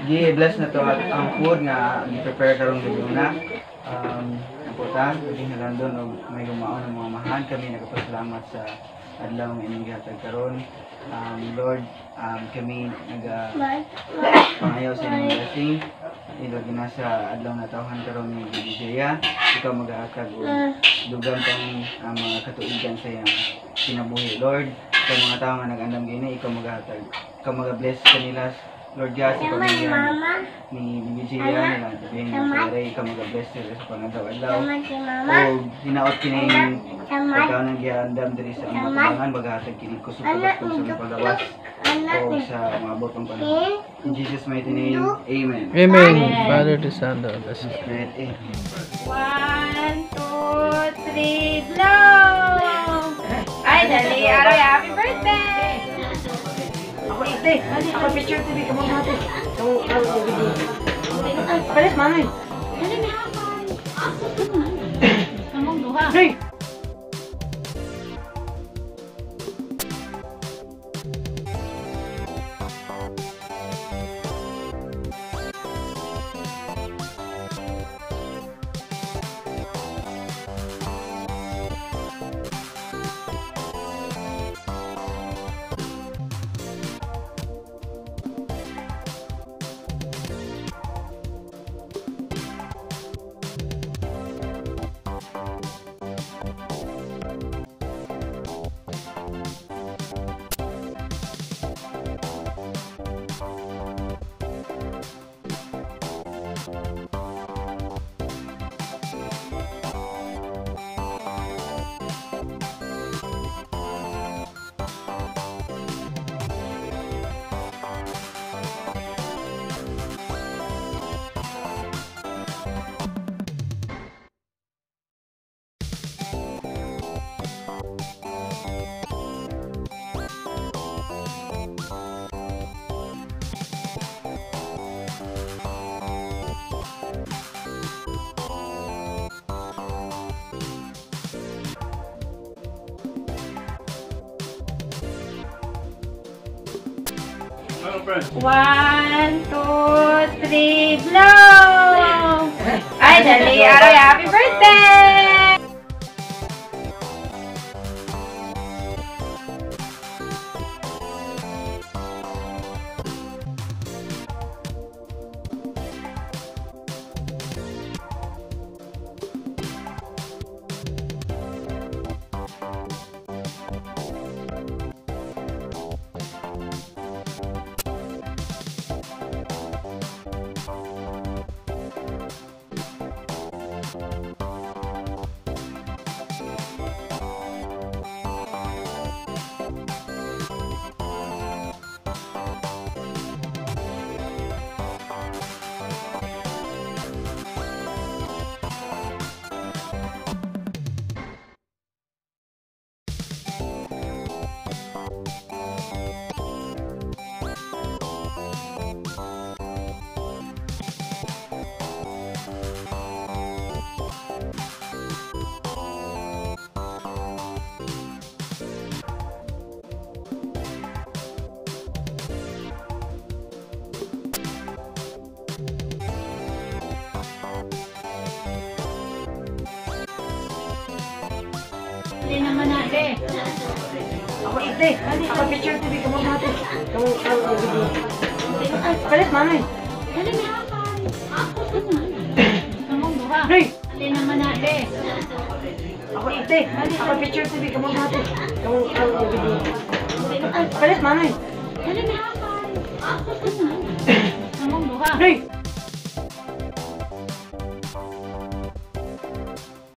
Gi-bless nato ang food nga gi-prepare karong gabiuna. Naputa, hindi na og may gumaon ng mga amahan kami nagapasalamat sa adlaw nga inyong gihatag karon. Lord, kami naga pangayo sa inyong blessing. Ilog na sa adlaw na tawhan karon ni Jaya, ikaw magahatag og dugang pang mga katuigan sa iyang kinabuhi. Lord, sa mga tao nga nag-andam gini, ikaw magahatag. Ikaw maga-bless kanila, Lord God, sa pamilya ni Bibi Gia, nila Bibi ni ikaw magabless sila sa pangadlaw-adlaw. O hinaot kining pagkaon ng giandam diri sa among atubangan, maghatag kini kusog kabaskog sa among pagawas o sa mga abot pang panahon. In Jesus' mighty name, Amen. Amen. Father, the Son, the Holy Spirit. Amen. 1, 2, 3, blow! Ay, dali, aroy, happy birthday! Ako ite, ako picture TV ka mga ate. Kamu kamu video. Palit manoy. Among duha. Hey. One, two, three, blow! Ay, dali, aroy, happy birthday! Ako ite, ako picture TV ka mga ate. Kamu kamu video. Palit manoy. Among duha. Hey. Ako ite, ako picture TV ka mga ate. Kamu kamu video. Palit manoy. Among duha. Hey.